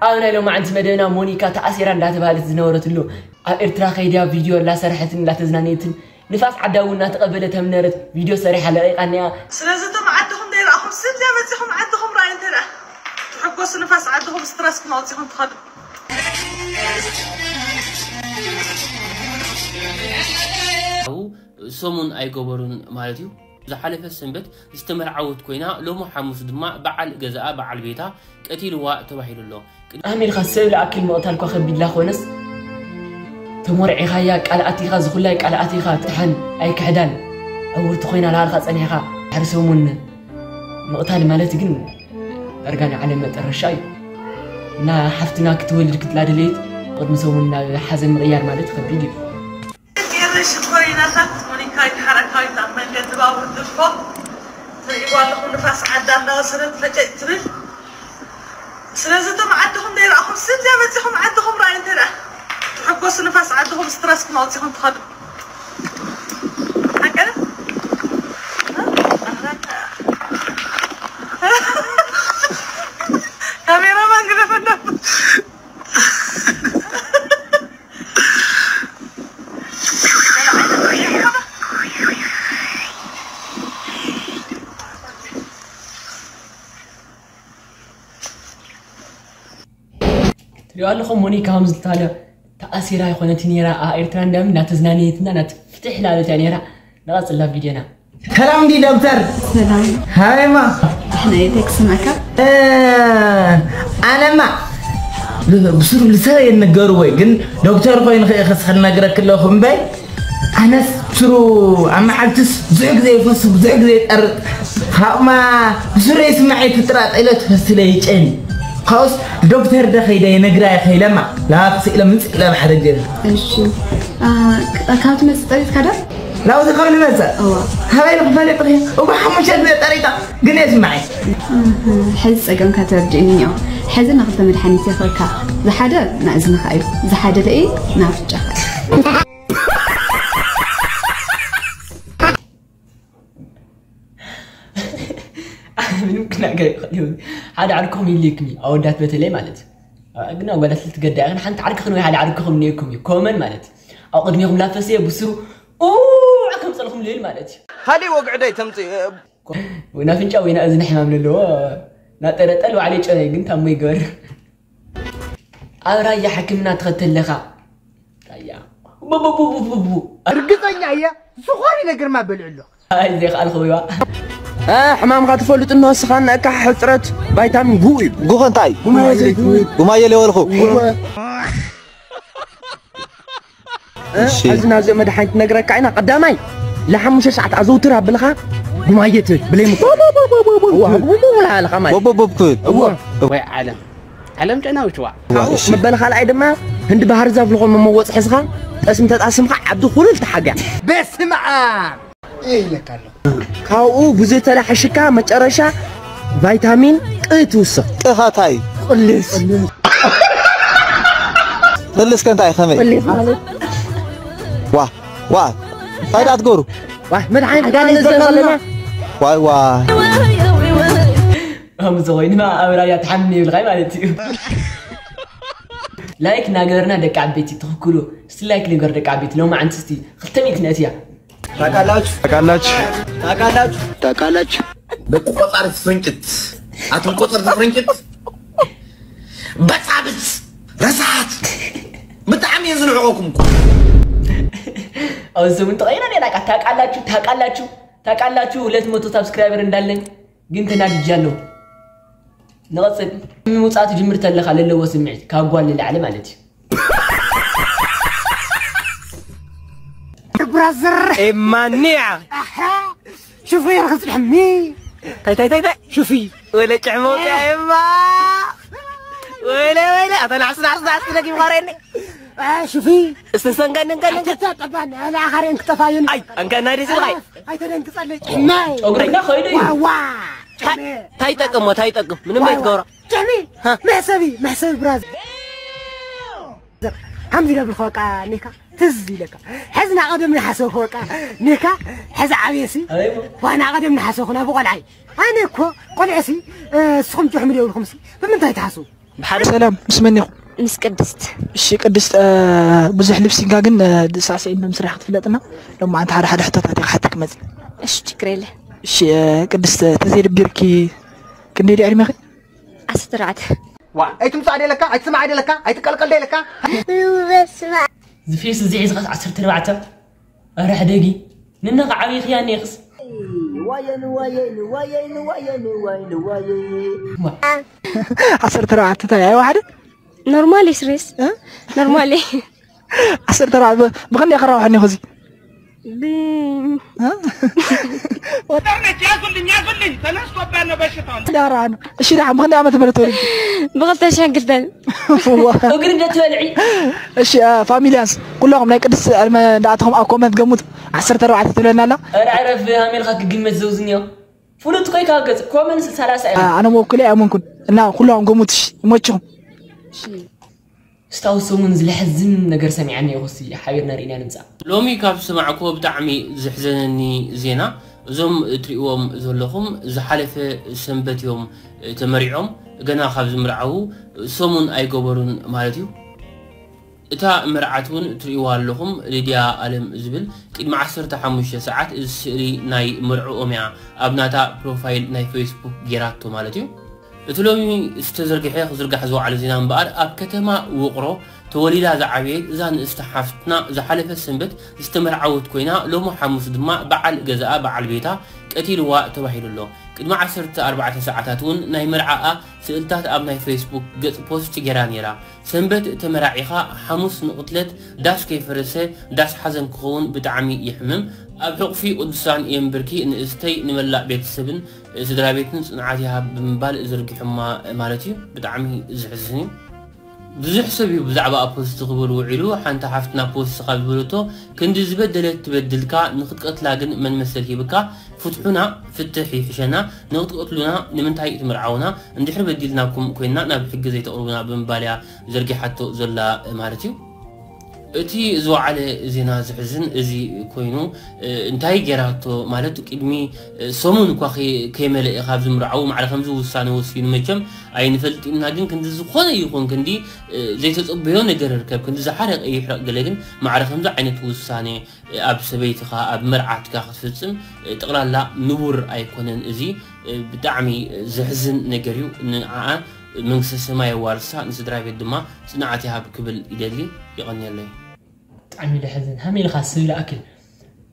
ኣብ ናይ ሎማዓንቲ መደብና ሞኒካ ተኣሲራ እንዳተባህለት ዝነበረትሉ፣ ኣብ ኤርትራ ከይዳ ቪድዮ እንዳሰርሐትን እንዳተዝናነየትን ንፋስ ዓዳ እውን እናተቐበለት ከም ነበረት ቪድዮ ሰሪሓ ለቒቓ እኒኣ። ስለዚ እቶም ዓድኹም ዘይረኣኹም ስድያ መፂኹም ዓድኹም ረኣዩ እንተ ደኣ ትሕጎሱ ንፋስ ዓድኹም ስትረስኩም ኣውፂኹም ትኸዱ። ሰሙን ኣይገበሩን ማለት እዩ። ዝሓለፈ ሰንበት ዝተመርዓወት ኮይና ሎሚ ሓሙስ ድማ በዓል ገዛኣ በዓል ቤታ ቀቲልዋ ተባሂሉ ኣሎ። ኣሜልካ ሰብ ለኣክል ምቕታል እኳ ከቢድላ ኮነስ ተሞርዒኻያ ቃል ኣቲኻ ዝኹላይ ቃል ኣቲኻ ትሓን ኣይክሕዳን ዕውርቲ ኮይና ለሃልካ ጸኒሕካ ድሕሪ ሰሙን ምቕታል ማለት ግን ዳርጋ ናይ ዓለም መጠረሻ እዩ እና ሓፍትና ክትወልድ ክትላ ድሌት ቅድሚ ሰሙን ናብ ሓዘን ምቕያር ማለት ከቢድ እዩ። ገይረ ሽኮሪናታት ሞኒካዊት ሓረካዊት ኣብ መንገዲ ባቡር ድርፎ ትርእይዋ ኣለኹም ንፋስ ዓዳ እንዳወሰደት ፈጨጭ ትብል። ስለዚ እቶም ዓድኹም ዘይረኣኹም ስድያ መፂኹም ዓድኹም ረኣዩ እንተ ደኣ ትሕጎሱ ንፋስ ዓድኹም ስትረስኩም ኣውፂኹም ትኸዱ። ሓቀ ካሜራማን ግደፈና። ትሪኦ ኣለኹም ሞኒካ ከም ዝተባለ ተኣሲራ ኣይኮነት ነይራ ኣብ ኤርትራ እንዳም እናተዝናነየትና ናት ፍትሕ ላለት እያ ነይራ። ንቐጽላ ቪድዮና። ሰላም ዲ ዶክተር። ሰላም። ሃይማ። ኣነ ቴክስ መካ። ኣነማ ብስሩ ልሰበ የነገሩ ወይ ግን ዶክተር ኮይኑ ከ ከስኸ ነግረክ ኣለኹ እምበይ ኣነስ ብስሩ ኣብ መዓልትስ ብዙሕ ግዜ ይፈሱ ብዙሕ ግዜ ይጠርጥ ካብማ ብስሩ ይስማዕ ይትጥራጥ ኢለ ትፈስለ ይጨን ካብኡስ ዶክተር ደ ከይደ የነግራ ይኸይለማ ላክስ ኢለ ምንጽ ኢለ ብሓደ ገይረ እሺ ካብ ትመጽእ ጸሪፍካ ዶ? ናብዚ ካብ ንመጽእ? እዋ። ሃበይ ንኽፈልጥ ኺ? እኳ ሓሙሽተ ግዜ ጠሪጣ ግን የስምዓይ። ሕዚ ጸገምካ ተረዲእኒ እኒኦ። ሕዚ ንኽልተ መድሓኒት የኽበካ። ዝሓደ ንእዝንኻ እዩ። ዝሓደ ደኢ ንኣፍንጫኻ እዩ። ምንም ክናገር ይኽእል እዩ ሓደ ዓድኩም ይልክኒ ኣወዳት በተለይ ማለት ግን ኣወዳት ልትገዳ ግን ሓንቲ ዓድክን ወይ ሓደ ዓድኩም ንየኩም እዩ ኮመን ማለት ኣብ ቅድሚኹም ላፈሰየ ብስሩ ኡ ከምፀልኹም ልብል ማለት እዩ ሓደ ወግዕዳይ ተምፅ ናፍንጫ ወይ ናእዝኒ ሕማም ለለዎ ናጠረጠል ባዕለይ ጨነይ ግን ታሞ ይገበር ኣብ ራያ ሕክምና ትኸተለኻ ራያ ቡቡቡቡቡ እርግጠኛ እየ ዝኾነ ነገርማ በልዕ ኣሎ ኣይ ዘይኽኣልኹ ይዋ ሕማምካ ትፈልጥ እንሆ ስኻ ነእካ ሕፅረት ቫይታሚን ጉ እዩ ጉኸ እንታይ ጉማየ ለወልኹ ሕዚ ናብዚኦ መድሓኒት ነግረካ ኢና ቀዳማይ ለሓሙሽተ ሰዓት ኣዘውትር ኣብልኻ ጉማየ ትብል ብለይ ምትብላለኻ ማለት ወይ ዓለም ዓለም ጨናዊት ዋ ካብኡ መበል ካልኣይ ድማ ህንዲ ባህር ዛፍ ዝኾን መመወፅ ሕዝኻ ጠስሚ ተጣስምኻ ዓዲ ኩልል ተሓግያ በስመ ኣብ እየ ኢለካ ኣለኹ ካብኡ ብዘተላሓሽካ መጨረሻ ቫይታሚን ቅ ትውስኽ ቅኻታይ ቁልፍ ቁልፍ መልስ ከንታይ ከመይ ዋ ዋ እንታይ ዳትገሩ መድሓኒት ጋር ዘለና ዋይ ዋይ ከምዚ ኮይንማ ኣብ ራያ ትሓምም ይብልኻይ ማለት እዩ ላይክ እናገበርና ደቂ ዓበይቲ ትኽክሉ እስቲ ላይክ ንገር ደቂ ዓበይቲ ሎማዓንቲ እስቲ ክልተ ሚእቲ ነእትያ ታውቃላችሁ ታውቃላችሁ ታውቃላችሁ ደቂ ቆጻሪ ፍርንጭት ኣቶም ቆጸርቲ ፍርንጭት በጻብጽ ረሳሓት ብጣዕሚ እየ ዝንዕቆኩም ኣብዚ እውን ተቐይረ ኔራ ታውቃላችሁ ታውቃላችሁ ታውቃላችሁ ሁለት መቶ ሳብስክራይበር እንዳለኝ ግን ተናድጃለሁ። ንቐጽል። ምውጻእ ትጅምር ተለኻ ለለዎ ስምዒት ካብ ጓል ንላዕሊ ማለት እዩ። ብራዘር ኤማኒያ ሹፌር ክጽድሕኒ ታይ ታይ ታይ ታይ ሹፊ ወለ ጭሕሞ ኤማ ወለ ወለ ኣታ ናዕስ ናዕስ ናዕስ ትለጊ ምኻረኒ ሹፊ እስተንጋንጋን ተጣባን ኣላ ኣኻሬን ክጠፋዩን ኣይ ኣንጋና ደስ ኢልካ ኣይተደንግጸለይ ጭሕማይ ጨጉርና ኸይዱ እዩ ዋዋ ታይ ጠቅም ታይ ጠቅም ምንም ኣይትገብሮ ጭሕሚ መሕሰቢ መሕሰቢ ብራዝ ከምዚ ኢለ ብልካ በቃ ኔካ ትዝ ኢለካ ሕዚ ናቐደም ንሓሰብኩ በቃ ኔካ ሕዚ ዓብየሲ ዋና ቀደም ንሓሰብኩ ናብ ቆልዓይ ኣነ እኮ ቆልዐሲ እስኹም ጭሕሚ ደብልኹምሲ ብምንታይ ትሓስቡ ሓደ ሰላም፣ ምስ መን ኢኹም? ምስ ቅድስት። እሺ ቅድስት፣ እ፣ ብዙሕ ሊፕሲንካ ግን፣ እ፣ ሳዕስዒት እንደምስራሕ ክትፍለጥና፣ ሎማዓንቲ ሓደ ሓደ ሕቶታት እየ ክሓተክ መፅእ። እሺ፣ ችግር የለ። እሺ፣ እ፣ ቅድስት፣ ተዘይድቢርኪ ክንደይ ድዩ ዕድሜኺ? ዓሰርተ ኣርባዕተ። ዋ ኣይትምጻእ ደለካ ኣይትስማዕ ደለካ ኣይትቀልቀል ደለካ። እዚ ፌስ እዚ ሒዝኻስ ዓሰርተ ኣርባዕተ? ኣረ ሕደጊ። ንነኻ ዓብዪ ኽያ ኔክስ። ዓሰርተ ኣርባዕተ እንታይ ኣይ ዋሕደ? ኖርማል ስሬስ ኖርማል። ዓሰርተ ኣርባዕተ ብኸንደይ ክራውሐኒ ኹዚ? ኢንተርኔት ያዙልኝ ያዙልኝ ተነስቶብን ነው በሽታው። እሺ ደሓን ብኸንደይ ዓመተ ምህረት ተወሊድኪ? ብኽልተ ሽሕን ክልተን። እዋ። እግሪ እንደትበልዒ። እሺ እ፣ ፋሚልያንስ ኩላኹም ናይ ቅድስቲ ዕድመ እንዳኣተኹም ኣብ ኮመንት ገምቱ። ዓሰርተ ኣርባዕተ ትብለና ኣላ። ኧረ ዕረፍ ሃሜልካ ክግመት ዘውዝንዮ። ፍሉጥ ኮይካ ገጽ ኮመን ሰላሳ እዩ። ኣነ መወክለ ኣይኣመንኩን እና ኩላኹም ገምቱ። እሺ ይመችኹም። እስታው ሰሙን ዝለሐዝን ነገር ሰሚዐኒ ይኹሲ ሓቢርና ርኢና ንምጻእ። ሎሚ ካብ ዝሰማዕኩዎ ብጣዕሚ ዘሕዘነኒ ዜና እዞም እትሪእዎም ዘለኹም ዝሓለፈ ሰንበት እዮም ተመሪዖም። ገና ካብ ዝምርዓዉ ሰሙን ኣይገበሩን ማለት እዩ። እታ መርዓት እውን እትሪእዋ ኣለኹም፣ ሊድያ ኣለም ዝብል ቅድሚ ዓሰርተ ሓሙሽተ ሰዓት እዚ ስእሊ ናይ መርዕኦም እያ ኣብ ናታ ፕሮፋይል ናይ ፌስቡክ ጌራቶ ማለት እዩ። እቲ ሎሚ ዝተዘርግሐ ክዝርጋሕ ዝወዓለ ዜና እምበኣር ኣብ ከተማ ውቕሮ ተወሊዳ ዝዓበየት እዛ ንእስቲ ሓፍትና ዝሓለፈ ሰንበት ዝተመርዓወት ኮይና ሎሚ ሓሙስ ድማ በዓል ገዛኣ በዓል ቤታ ቀቲልዋ ተባሂሉ ኣሎ። ቅድሚ ዓሰርተ ኣርባዕተ ሰዓታት እውን ናይ መርዓኣ ስእልታት ኣብ ናይ ፌስቡክ ገጽ ፖስት ጌራ ነይራ። ሰንበት ተመራዒኻ ሓሙስ ንቕትለት ዳስ ከይፈረሰ ዳስ ሓዘን ክኸውን ብጣዕሚ ይሕምም። ኣብ ሕቑፊ ቅዱሳን የንብርኪ ንእስተይ ንመላእ ቤተሰብን ስድራ ቤትን ጽንዓት ይሃብ ብምባል ዘርጊሖማ ማለት እዩ። ብጣዕሚ ዘሕዝን እዩ። ብዙሕ ሰብ እዩ ብዛዕባ ፖስት ክብል ውዒሉ። ሓንቲ ሓፍትና ፖስት ካብ ዝበለቶ ክንዲ ዝበደለት ትበድልካ ንክትቀትላ ግን መን መሰል ሂብካ ፍትሑና ፍትሕ ይሕሸና ንክትቀትሉና ንምንታይ ትምርዓውና እንድሕር በዲልናኩም ኮይንና ናብ ሕጊ ዘይተቕርቡና ብምባል እያ ዘርጊሓቶ ዘላ ማለት እዩ። እቲ ዝወዓለ ዜና ዝሕዝን እዚ ኮይኑ እንታይ ገይራቶ ማለት ቅድሚ ሰሙን እኳ ከይመለአ ካብ ዝምርዓው ማዕረ ከምዚ ውሳነ ወሲኑ መቸም ኣይንፈልጥ ኢና ግን ክንዲ ዝኾነ ይኹን ክንዲ ዘይተፀበዮ ነገር ርከብ ክንዲ ዝሓረቀ ይሕረቅ ገለ ግን ማዕረ ከምዚ ዓይነት ውሳነ ኣብ ሰበይትኻ ኣብ መርዓትካ ክትፍፅም ጠቕላላ ንቡር ኣይኮነን። እዚ ብጣዕሚ ዘሕዝን ነገር እዩ። ንዓኣ መንግስተ ሰማይ የዋርሳ ንስድራ ቤት ድማ ፅንዓት ይሃብ ክብል ይደሊ። የቐንየለይ። ብጣዕሚ ለሕዝን ሃሜልኻ ሰብ ለኣክል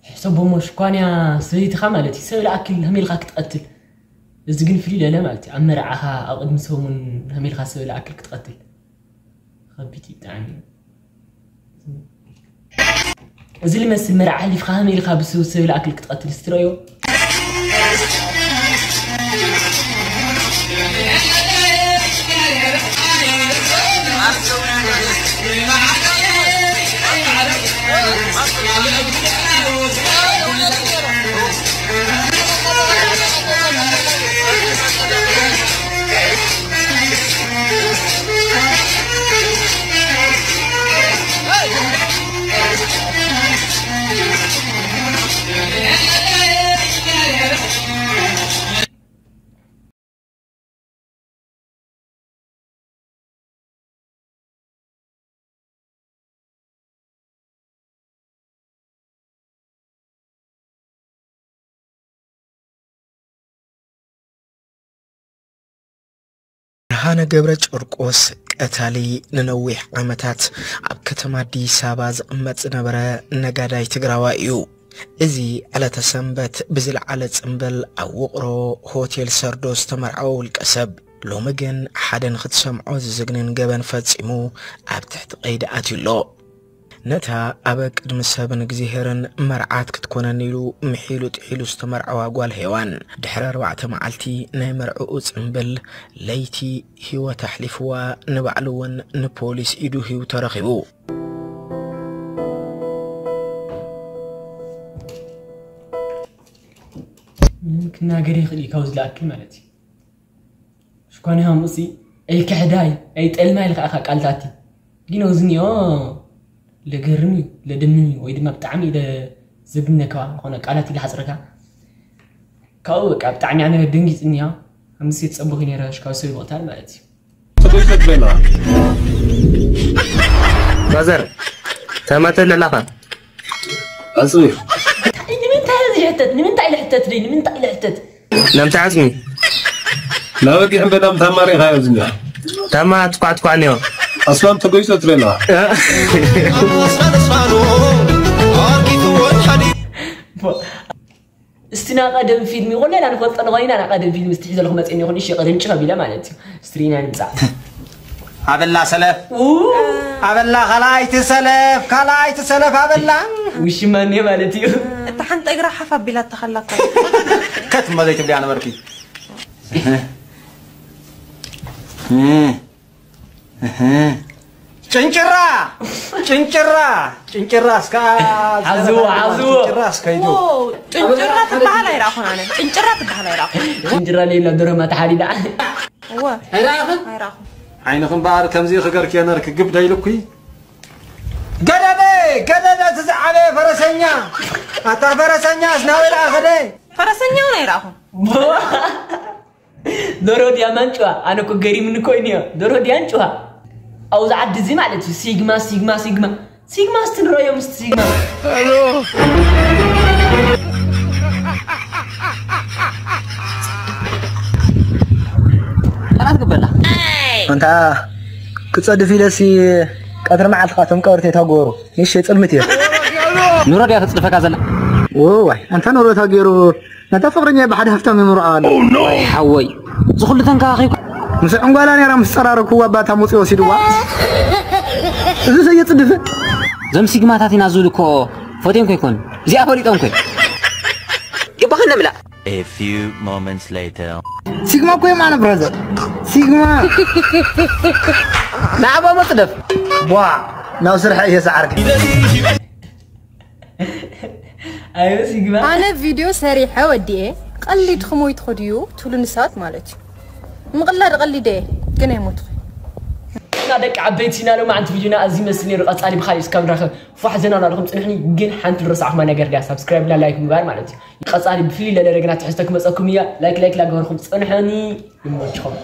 ሕሰቦሞ ሽኳንያ ሰበይትኻ ማለት እዩ ሰብ ለኣክል ሃሜልኻ ክትቐትል እዚ ግን ፍልይ ለለ ማለት እዩ ኣብ መርዓኻ ኣብ ቅድሚ ሰሙን ሃሜልኻ ሰብ ለኣክል ክትቐትል ከቢድ እዩ ብጣዕሚ እዚ ልመስል መርዓ ኣሕሊፍካ ሃመይ ኢልካ ብስብ ሰብ ኢልኣክል ክትቐትል ስትረዮ ብርሃነ ገብረጨርቆስ ቀታሊ ንነዊሕ ዓመታት ኣብ ከተማ ኣዲስ ኣበባ ዝቕመጥ ዝነበረ ነጋዳይ ትግራዋይ እዩ። እዚ ዕለተ ሰንበት ብዝለዓለ ጽምብል ኣብ ውቕሮ ሆቴል ሰርዶ ዝተመርዓወ ውልቀ ሰብ ሎሚ ግን ሓደ ንኽትሰምዖ ዝዝግንን ገበን ፈጺሙ ኣብ ትሕቲ ቀይዲ ኣትዩ ኣሎ። ነታ ኣብ ቅድሚ ሰብን እግዚኣብሄርን መርዓት ክትኮነኒ ኢሉ ምሒሉ ጥሒሉ ዝተመርዓዋ ጓል ሄዋን፣ ድሕሪ ኣርባዕተ መዓልቲ ናይ መርዕኡ ጽምብል ለይቲ ህይወት ኣሕሊፍዋ፣ ንባዕሉ እውን ንፖሊስ ኢዱ ሂቡ ተረኺቡ። ምንም ክናገር ይኽእል እዩ፣ ካብዚ ዝኣክል ማለት እዩ። ሽኳን ሃሙሲ፣ ኣይክሕዳይ፣ ኣይጠልማይ ኢልካ ኢኻ ቃል ትኣቲ። ግን ኣብዚ እኒኦ ለገርም እዩ፣ ለደምም እዩ፣ ወይ ድማ ብጣዕሚ እዩ ለ-፣ ዘግነካ፣ ዝኾነ ቃላት እዩ ዝሓፅረካ። ካብኡ በቃ ብጣዕሚ ኣነ ደንጊፅኒ እያ። ከምዚ ሴት ፀቡኺ ነይረ፣ ሽካብ ሰብ ይቕታል ማለት እዩ። ኮይሰት በላ ማዘር ተማተ ለላኻ ኣጽቢ ንምንታይ እዚ ሕተት ንምንታይ ኢለ ሕተት ደይ ንምንታይ ኢለ ሕተት ነምታ ዓጽሚ ናበጊሕ በዳም ታማሪኻ ኣብዚ ታማ ትኳዕ ትኳዕ ኒዮ ኣስላም ተጎይሰት በላ እስቲ ና ቀደም ፊልም ይኾን ሌላ ንፈልጠ ንኾን ኢና ና ቀደም ፊልም እስቲ ሒዘልኩ መፅእኒ ይኹን እሺ ቀደም ጭኸ ቢለ ማለት እዩ ስትሪና ንምፃእ ኣበላ ሰለፍ ኣበላ ካልኣይቲ ሰለፍ ካልኣይቲ ሰለፍ ኣበላ ውሽማ እኒሄ ማለት እዩ እታ ሓንጣ እግራ ሓፍ ኣቢላ ተኸላካ ከት እሞ ዘይትብልያ ነበርኪ ጭንጭራ ጭንጭራ ጭንጭራ እስካ ሓዝዎ፣ ሓዝዎ። ጭንጭራ እስከይዱ ጭንጭራ ትበሃል ኣይረኣኹን ኣነ ጭንጭራ ትበሃል ኣይረኣኹን እንጅራ ሌላ ደረማ ተሓሪዳ እወ ኣይረኣኹን ኣይረኣኹን ዓይንኹም በኣር ከምዚ ክገርክ የነር ክግብ ደይልኩይ ገደደ ገደደ እቲ ዝዓበየ ፈረሰኛ ኣታ ፈረሰኛ እስናበይ ደኣ ኸደ ፈረሰኛ እውን ኣይረኣኹን ዶሮ ድያ ማንጭዋ ኣነ እኮ ገሪምኒ እኮ እዩ ኒዮ ዶሮ ድያ ኣንጭዋ ኣብዚ ዓዲ እዚ ማለት እዩ ሲግማ ሲግማ ሲግማ ሲግማ እስቲ ንረዮ ምስቲ ሲግማ ቃላት ግበላ ኣንታ ክጸድፍ ኢለሲ ቀትሪ መዓልቲ ካቶም ቀብርቲ ተጎሩ ይሽ ጽልምት እየ ኑሮ ድያ ትጽድፈካ ዘላ ዋይ ኣንታ ኑሮ ተገይሩ ነታ ፍቕረኛ ብሓደ ሃፍታም ይምርዖ ኣሎ ሓወይ ዝኹሉ ተንከባኺብካ ምስ ዕንጓላ ነራ ምስ ጸራረኩዋ ባታ ሙጽ ወሲድዋ እዚ ሰየ ጽድፍ ዘም ሲግማታት ኢና ዝብል እኮ ፈትዮም ኮይኮን እዚኣ ፈሊጦም ኮይ ግባኸ ነምላ A few moments later. ሲግማ እኮ የማነ ብራዘር ሲግማ ንዓባ መጽደፍ ቧ ናብ ስራሕ እየ ሰዓርክ ኣዮ ሲግማ ኣነ ቪድዮ ሰሪሐ ወዲኤ ቀሊድኹም ወይ ትኸድዩ ትብሉ ንሳት ማለት እዩ ምቕላድ ቀሊደ እየ ግን ኣይሞትኹ እና ደቂ ዓበይቲ ኢና ሎም ዓንቲ ቪድዮና እዚ መስል ነይሩ ቀፃሊ ብካሊእ እስካብ ንራኸብ ፋሕ ዘና ናልኹም ፅንሕኒ ግን ሓንቲ ዝረሳዕኹማ ነገር ድያ ሳብስክራይብ ና ላይክ ምግባር ማለት እዩ ቀፃሊ ብፍልይ ለለ ደግና ትሕዝተ ክመፀኩም እያ ላይክ ላይክ ላገበርኩም ፅንሐኒ ይመችኹም